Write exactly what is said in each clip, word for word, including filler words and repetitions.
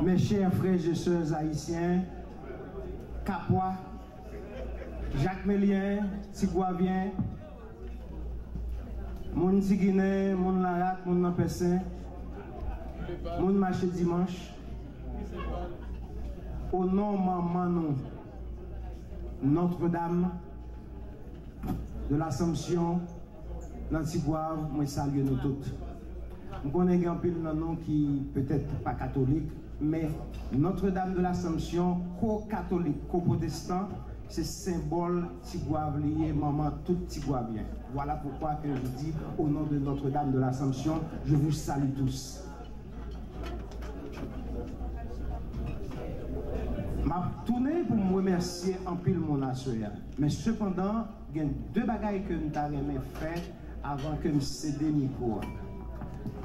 Mes chers frères et sœurs haïtiens, Kapwa, Jakmelyen, Tigwavyen, moun Tiginen, moun Larak, moun Lanpèsen, moun Mache Dimanch, o non manman nou, Notre Dame de l'Assomption, nan Tigwav, mwen salye nou tout. M konnen gen anpil nan nou ki petèt pa katolik, men Notre Dame de l'Assomption, ko katolik, ko pwotestan, se senbòl Tigwav li ye, manman tout Tigwavyen. Voilà pourquoi que je dis au nom de Notre Dame de l'Assomption, je vous salue tous. M ap tounen pou m remèsye anpil moun aswè a. Men sepandan, gen de bagay ke m ta renmen fè avan ke m sede mikwo a.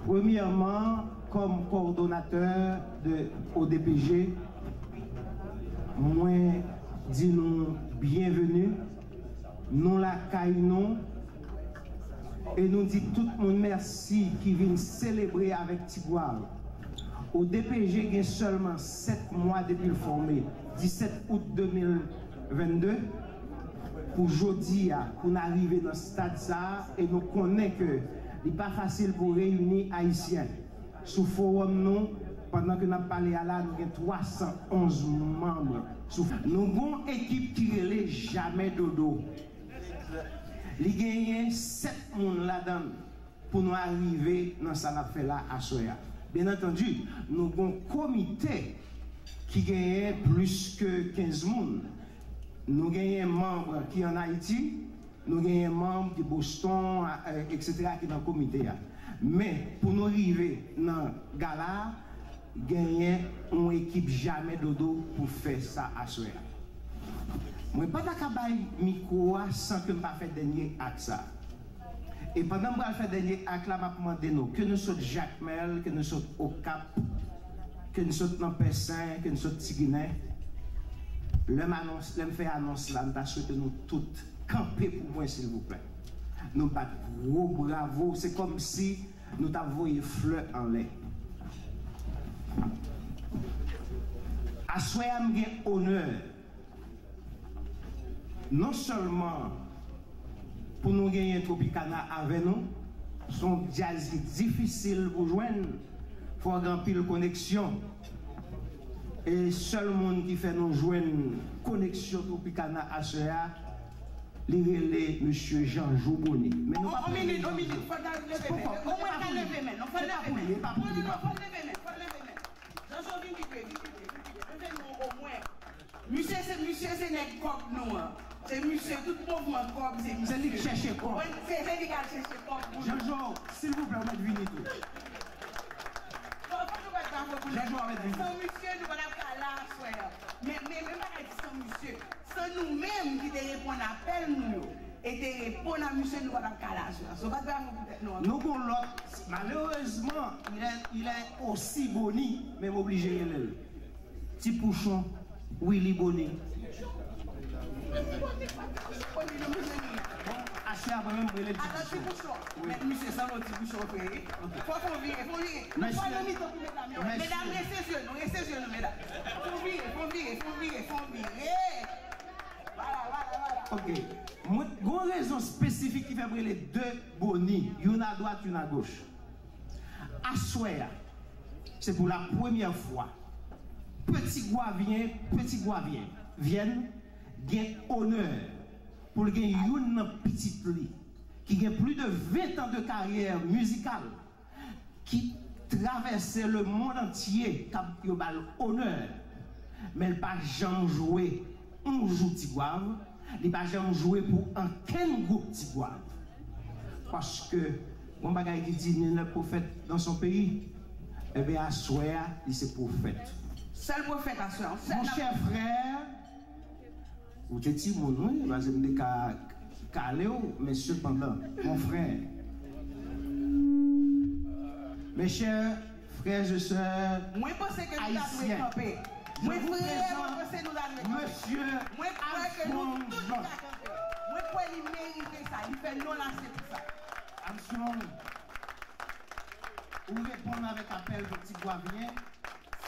Premyèman, kòm kowòdonatè de O D P G, mwen di nou byenveni. Nou lakay nou, e nou di tout moun mèsi ki vin selebre avèk Tigwav. O D P G gen sèlman sèt mwa depi l fòme, disèt out de mil vennde, pou jodi a, pou n arive nan stad sa a, e nou konnen ke li pa fasil pou reyini Ayisyen. Sou fowòm nou, pandan ke n ap pale a la, nou gen twa san onz manm. Sou, nou gon ekip ki rele Jamè Dodo. Li genyen sèt moun ladan l pou nou arive nan sa n ap fè la aswè a. Byen antandi, nou gon komite ki genyen plis ke kenz moun. Nou genyen manm ki ann Ayiti, nou genyen manm ki Boston, a, e, etsetera, ki nan komite a. Men, pou nou rive nan gala a, genyen yon ekip Jamè Dodo pou fè sa aswè a. Mwen pa ta ka bay mikwo a san ke m pa fè dènye ak sa. E pandan m pral fè dènye ak la, m ap mande nou, ke nou sot Jakmèl, ke nou sot Okap, ke n sot nan Pèsen, ke n sot Tiginen, lè m anons, lè m fè anons la, m ta swete nou tout kanpe pou mwen, silvouplè. Nou bat gwo bravo, se kòmsi nou t ap voye flè anlè. Aswè a, m gen onè non sèlman pou nou genyen Tropicana avè nou, se yon djaz ki difisil pou jwenn, fò w gen anpil koneksyon. E sèl moun ki fè nou jwenn koneksyon Tropicana aswè a, li rele mesye Janjo Boni. Men nou pa On, on minit, on minit, fò l leve men. Omwen l ka leve men, non, fò l leve men. Non, non, fò l leve men, fò l leve men. Janjo, vin kite, vin kite, vin kite. Leve nou omwen. Misye se, misye se nèg kòb nou an. Se misye, tout mouvman kòb, se misye. Se li k chèche kòb. Mwen, se, se li k al chèche kòb pou nou. Janjo, silvouplè, ou mèt vini tou. Fò, fò nou bat bravo pou nèg kòb la. Janjo, ou mèt vini. San misye, nou pa t ap ka la aswè a. Men, men, men bagay di san misye. San nou menm ki te reponn apèl nou yo, e te reponn a misye, nou pa t ap ka la aswè a. So, bat bravo pou tèt nou ankò. Nou gon lòt, malerezman, il est, il est aussi Boni, men m oblije rele l. Ti Pouchon, Willy Boni. Boni, nou bezwen li. Bon, aswè a mwen menm, m rele l Ti Pouchon. Wi. Men misye, san non Ti Pouchon, frè. Ok. Fò, fò vire, fò vire. Nou pran nan mitan pou medam yo. Mesye. Medam, rese zye nou, rese zye nou, medam. Fò vire, fò vire, fò vire, fò vire. Vwala, vwala, vwala. Ok. Mwen, gon rezon espesifik ki fè m rele de Boni, youn adwat, youn agoch. Aswè a, se pou la premyè fwa, Petit Goavien, Petit Goavien, vyèn, gen onè pou l gen youn nan pitit li, ki gen plis de ven tan de karyè mizikal, ki travèse lemonn antye, k ap, yo ba l onè, men l pa janm jwe yon jou Tigwav, li pa janm jwe pou ankenn gwoup Tigwav. Paske, gon bagay ki di, nul n'est prophète dans son pays. Ebyen, aswè a, li se pwofèt. Sèl pwofèt aswè a, sèl. Monchè frè, ou te timoun, wi, paske m te ka kale w, men sepandan, mon frè, mes chers frères et sœurs haïtiens, je vous présente Monsieur Alphonse Jean. Mwen panse ke nou ta dwe kanpe. Mwen vrèman panse nou ta dwe kanpe. Mwen kwè ke nou tout dwe kanpe. Mwen kwè li merite sa, li fè non l ase pou sa. Armstrong, ou reponn avèk apèl pou Tigwavyen.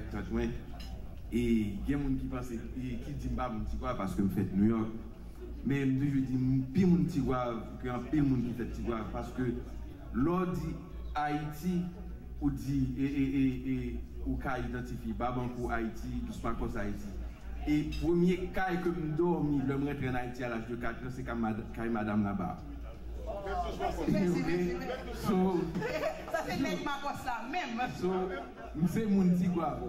avèk tante mwen. E gen moun ki panse, e ki di m pa moun Tigwav paske m fèt Nouyòk. Men m toujou di m pi moun Tigwav ke anpil moun ki fèt Tigwav, paske lè w di Ayiti, ou di, e, e, e, e, ou ka idantifye Babankou Ayiti, Dous Makòs Ayiti. E premye kay ke m dòmi lè m rantre ann Ayiti a laj de kat an, se kay mad-, kay madanm Laba. Mèsi, mèsi, mèsi, mèsi. So, sa se nèg Makòs la menm. So, m se moun Tigwav.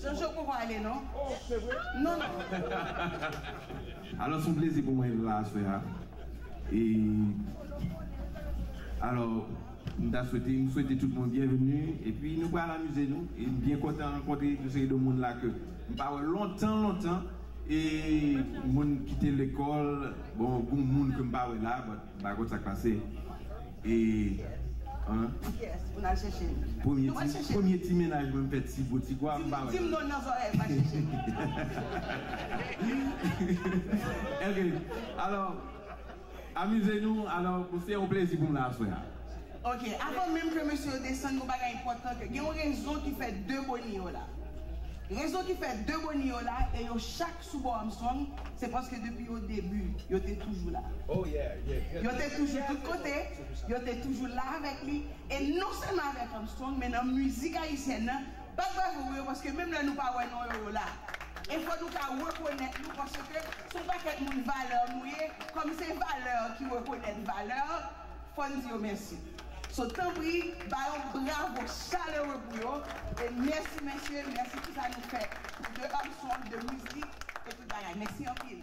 Jojo poko ale non. Non, non. Alò, se yon plezi pou mwen la aswè a. E, alò, m ta swete, m swete tout moun byenveni. Epi nou pral amize nou. E m byen kontan rankontre yon seri de moun la ke m pa wè lontan, lontan. E moun ki te lekòl, bon, gon moun ke m pa wè la, but m pa konn sa k pase. E, an? Yes, pou n al chèche l. Premye ti, premye ti mennaj mwen m fè ti boti kwa, m pa wè. Di m non nan zòrèy, m al chèche l. Ok, alò, amize nou, alò, se yon plezi pou m la aswè a. Ok, avan menm ke mesye yo desann, gon bagay enpòtan ke, gen yon rezon ki fè de Boni yo la. Rezon ki fè de Boni yo la, e yo chak sou bò Armstrong, se paske depi yo debi, yo te toujou la. Oh, yeah, yeah, yeah. Yo te toujou tout kote, yo te toujou la avèk li, e non sèlman avèk Armstrong, men nan mizik ayisyèn nan, bat bravo pou yo, paske menm lè nou pa wè non yo, yo la. E fò nou ka rekonèt nou, paske se yon pakèt moun valè nou ye, kòm se valè ki rekonèt valè, fò n di yo mèsi. So, tanpri, ba yon bravo chalere pou yo. E mèsi, mesye, mèsi pou sa nou fè. Pou de Armstrong, de mizik, e tout bagay. Mèsi anpil.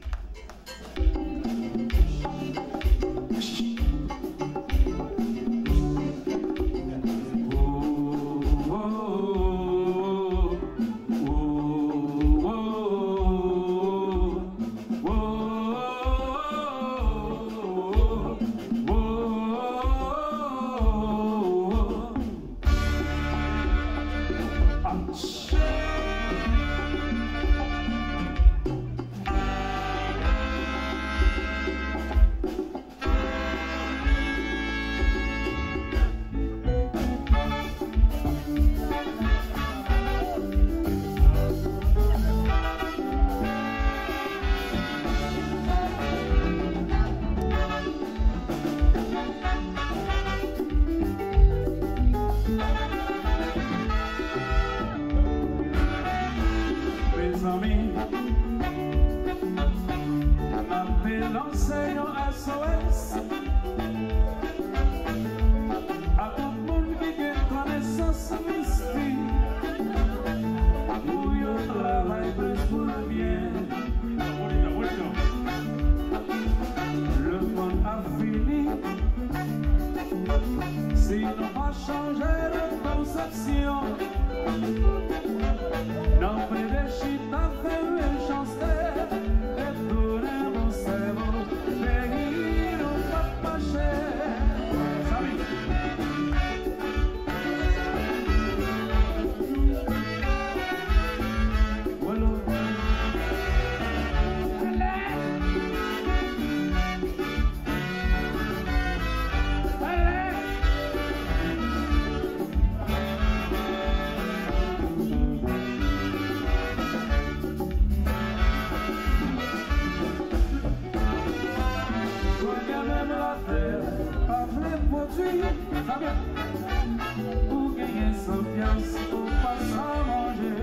Ou genyen san pyas, ou pa sa manje.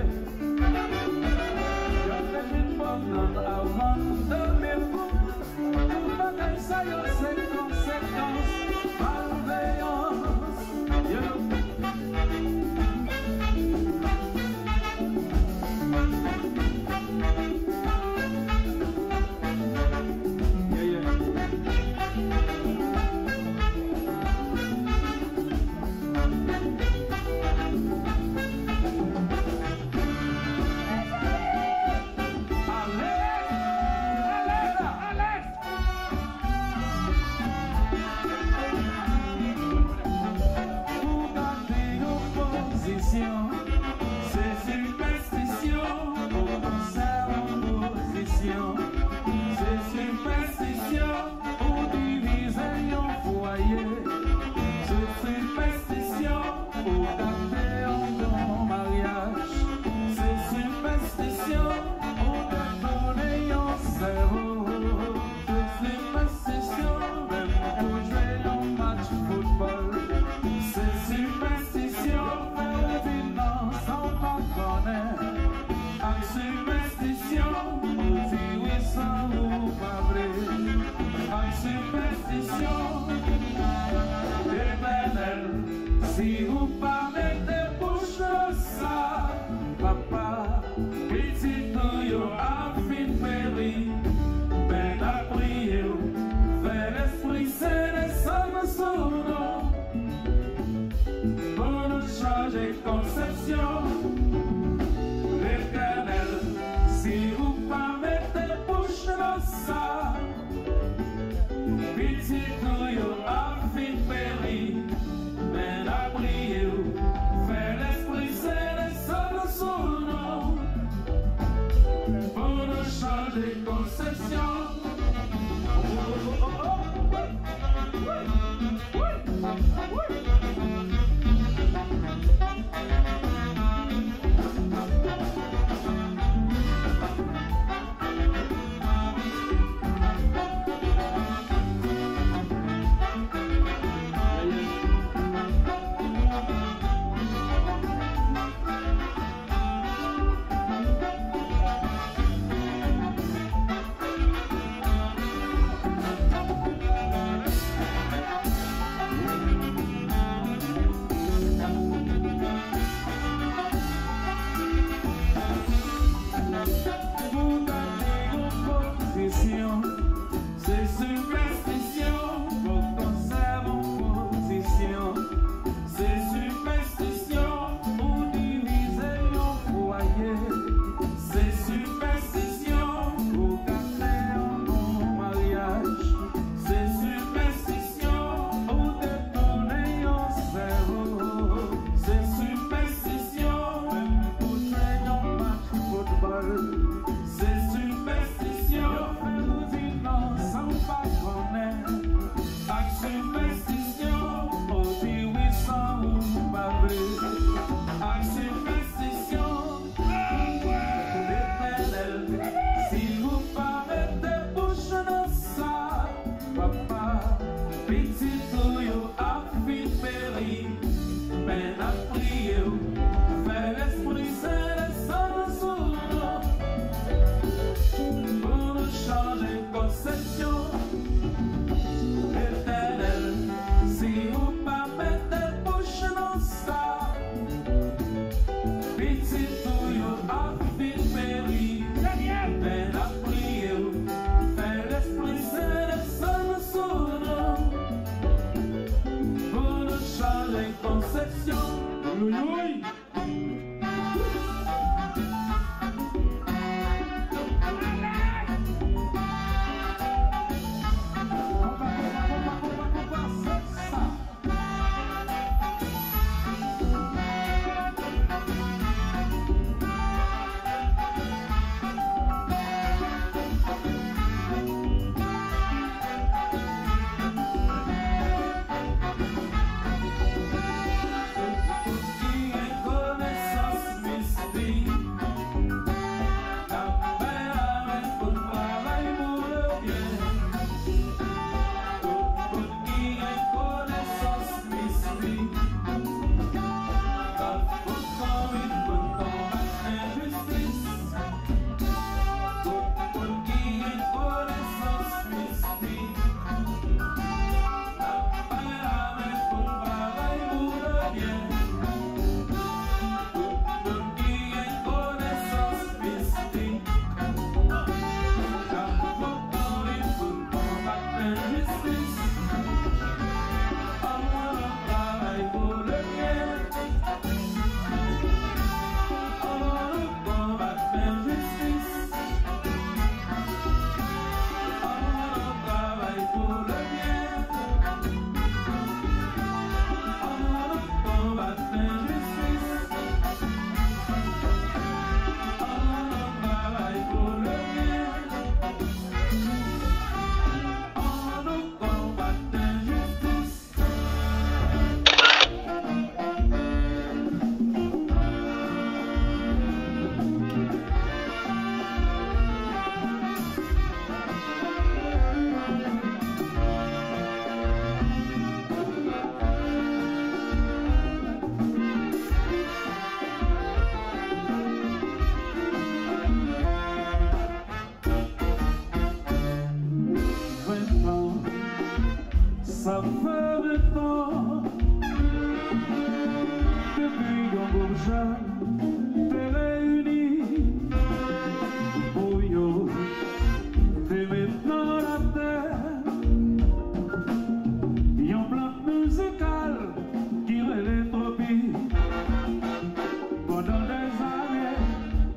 Yo te fin pran nan avan de mil goud. Tout bagay sa yo se konsekans malveyans. Yeah. Yeah, yeah. Pou gade yon pozisyon, se sipèstisyon. Pou konsève yon pozisyon, se sipèstisyon. Pou divize yon fwaye, se sipèstisyon. Pou gate yon bon maryaj, se sipèstisyon. Pou detounen yon sèvo, se sipèstisyon. Menm pou jwe yon match foutbòl, se sipèstisyon. Fè w vin nan sa w pa konnen. Ak sipèstisyon, ou di wi san ou pa vle. Ak sipèstisyon, Letènèl, si ou pa mete bouch nan sa, papa, pitit ou yo ap fin peri. Men n ap priye w, fè Lespri Sen desann sou nou. Pou nou chanje konsepsyon, Letènèl, si ou pa mete bouch nan sa, pitit ou yo ap fin peri. Men n ap priye w, fè Lespri Sen desann sou nou. Pou nou chanje konsepsyon. Pou gade yon pozisyon, se sipèstisyon. Pou konsève yon pozisyon, se sipèstisyon. Pou divize yon fwaye, se sipèstisyon. Pou gate yon bon maryaj, se sipèstisyon. Pou detounen yon sèvo, se sipèstisyon. Menm pou jwe yon match foutbòl, se sipèstisyon. Yo fè w di non san w pa konnen. Ak sipèstisyon, ou di wi san ou pa vle. Ak sipèstisyon, Letènèl, si ou pa mete bouch nan sa, papa, pitit ou yo ap fin peri. Men n ap priye w, fè Lespri Sen desann sou nou. Pou nou chanje konsepsyon, Letènèl, si ou pa mete bouch nan sa, pitit ou yo ap fin peri. Men n ap priye w, fè Lespri Sen desann sou nou. Pou nou chanje konsepsyon. Wi, wi.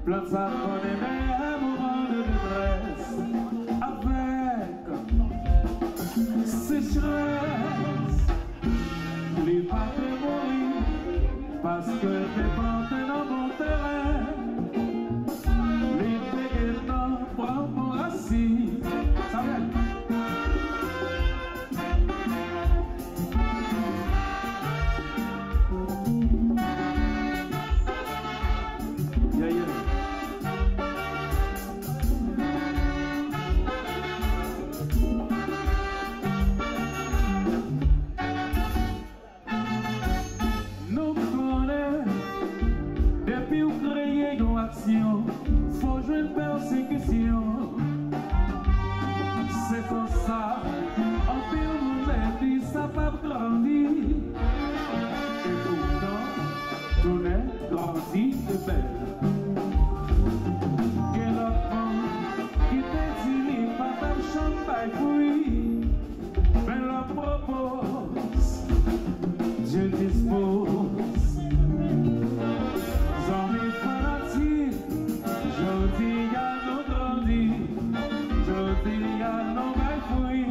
Plant sa konnen dèyè moman de detrès avèk sechrès. Li pa te mouri paske l te plante nan bon teren. Li te gentan pran bon rasin. Sa bèl. Yeah, yeah. Nou konnen, depi w kreye yon aksyon, fò jwenn pèsekisyon. Se konsa, anpil moun te di sa p ap grandi. E poutan, tounen grandi e bèl. Gen lòt moun ki te di li pa t ap janm bay fwi. Men lè w pwopoze, Dye dispoze. Zanmi fanatik, jodi a nou grandi, jodi a nou bay fwi.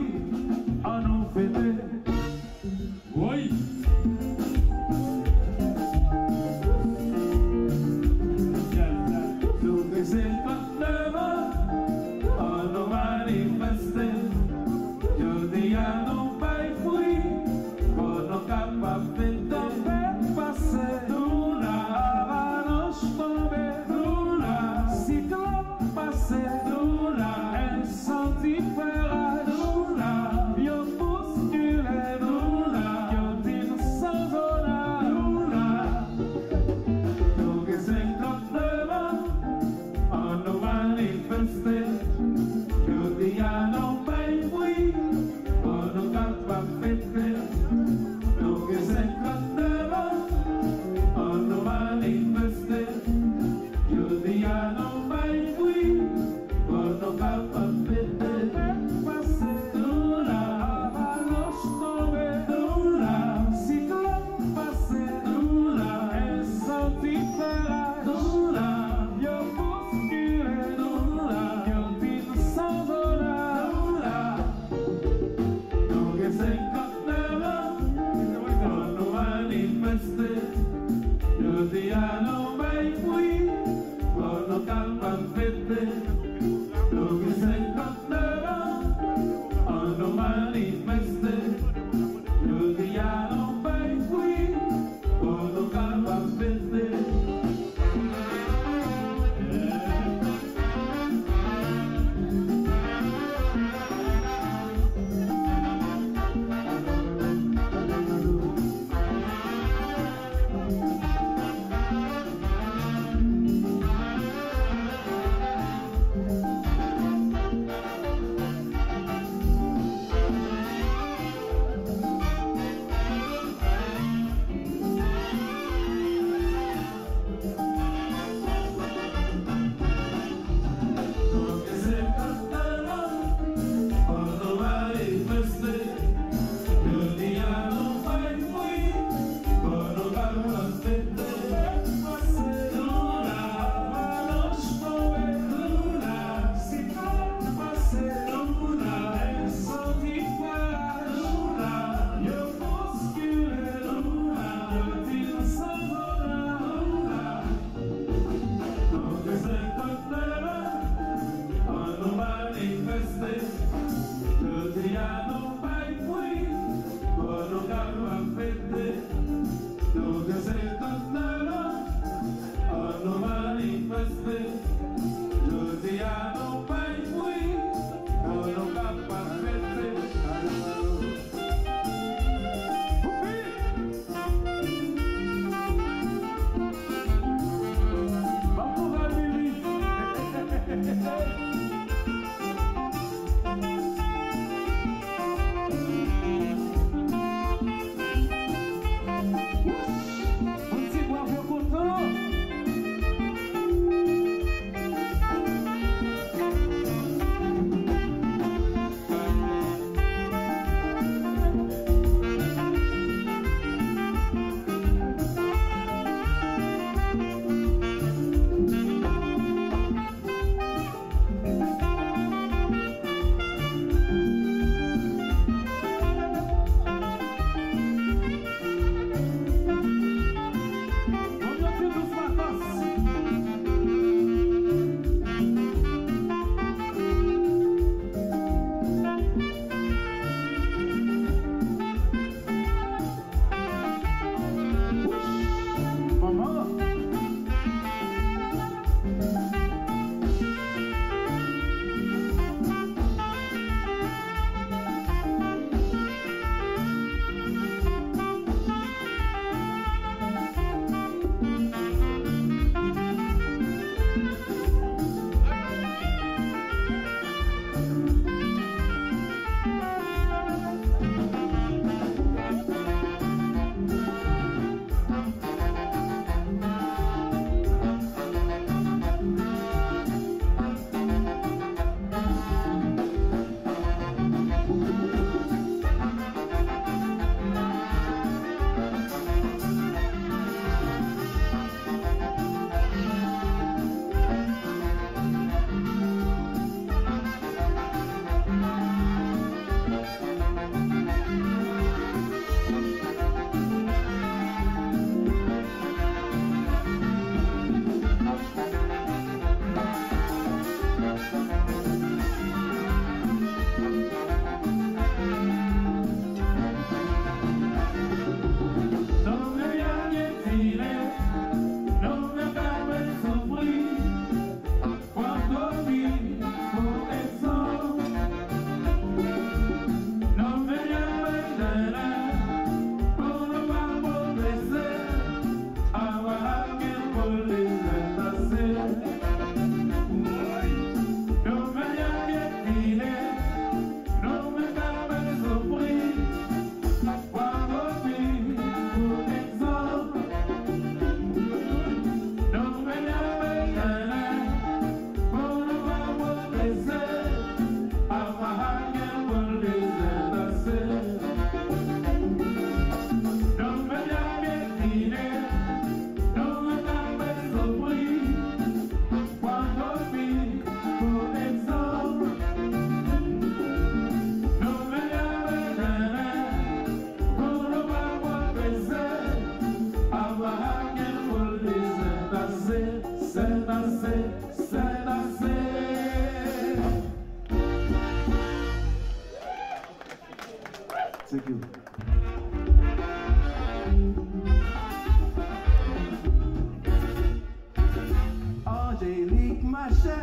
Angélique, machè,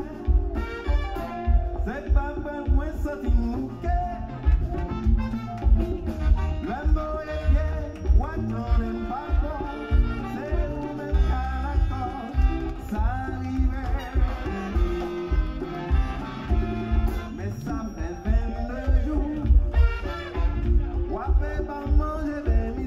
se pa prank mwen santi m bouke. Lè m voye pye, w ap konnen m pa bon. Se ou menm k al akò, sa rive. Men sa fè vennde jou, w ape ban m manje, baby.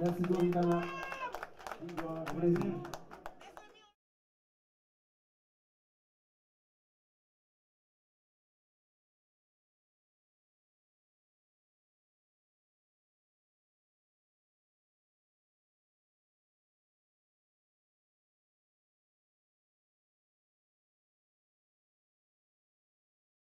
Mèsi Tropicana. Plezi.